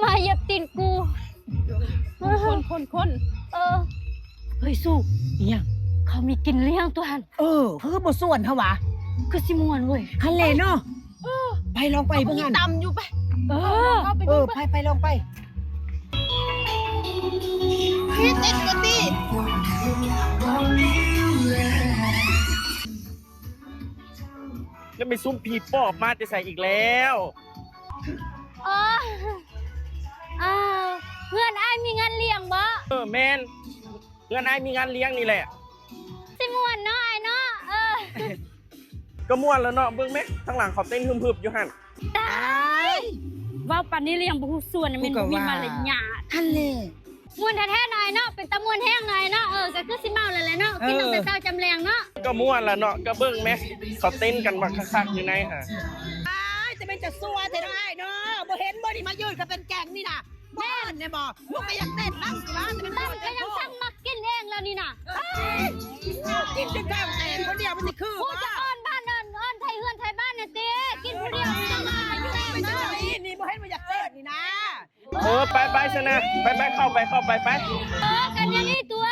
ມາຢຽບຕີນກູ. ຄົນ ຄົນ ຄົນ ເອີ ເຮີ້ຍ ສູ ອີຫຍັງ? ເຂົາມີກິນລ້ຽງຕົວຫັ້ນ. ເອີ ເຂົາຄືບໍ່ຊວນເຮົາຫວາ? ຄືຊິມ່ວນເວີຍ. ຫັ້ນແຫຼະເນາະ. ເອີ ໄປລອງໄປເບິ່ງຫັ້ນ. ຕຳຢູ່ ໄປ. ເອີ ເອີ ໄປ ໄປ ໄປລອງໄປ. ເຮັດເອັດບໍ່ຕິ? ແລ້ວແມ່ນຊຸມຜີປອບມາແຕ່ໃສອີກແລ້ວ? ອໍ ເອີ ເຮືອນອ້າຍມີງານລ້ຽງບໍ? ເອີ ແມ່ນ ເຮືອນອ້າຍມີງານລ້ຽງນີ້ແຫຼະ. ຊິມ່ວນເນາະອ້າຍເນາະ. ເອີ ກໍມ່ວນແລ້ວເນາະ ເບິ່ງແມະ ທາງຫຼັງເຂົາເຕັ້ນຮຶບໆຢູ່ຫັ້ນ. ຕາຍ ເວົ້າປານນີ້ແລ້ວຍັງບໍ່ຮູ້ຊວນ ແມ່ນບໍ່ມີມາລະຍາດ. ຫັ້ນແຫຼະ ມ່ວນແທ້ໆນາຍເນາະ ເປັນຕາມ່ວນແຮງນາຍເນາະ. ເອີ ກໍຄືຊິເມົາແລ້ວແຫຼະເນາະ ກິນຕັ້ງແຕ່ເຊົ້າຈຳແລງເນາະ. ກໍມ່ວນລະເນາະ ກໍເບິ່ງແມະ ເຂົາເຕັ້ນກັນບັກຄັກໆຢູ່ໃນຫາ. ອ້າຍ ແຕ່ແມ່ນຈະຊົ່ວແທ້ເນາະອ້າຍເນາະ ບໍ່ເຫັນບໍ່ນີ້ມາຢືນກັບແກງນີ້ນະ. ບໍ່ເອີ້ນແນ່ບໍ່? ລູກກໍຢາກເຕັ້ນນຳຊິວ່າ ແຕ່ມັນກໍຍັງຊ່າງມັກກິນເອງແລ້ວນີ້ນະ. ເອີຍ ກິນຈົນທ້ອງແຕກຄົນດຽວມັນຊິຄືບໍ່? ຜູ້ຈະອ່ອນບ້ານອ່ອນ ອ່ອນໄທເຮືອນໄທບ້ານນະຕິ ກິນຜູ້ດຽວນີ້ນະ. ນີ້ບໍ່ເຫັນວ່າຢາກເຕັ້ນນີ້ນະ. ເອີ ໄປໆຊັ້ນນະ ໄປໆ ເຂົ້າໄປ ເຂົ້າໄປ ໄປ. ເອີ ກັນຢ່າງນີ້ຕົວ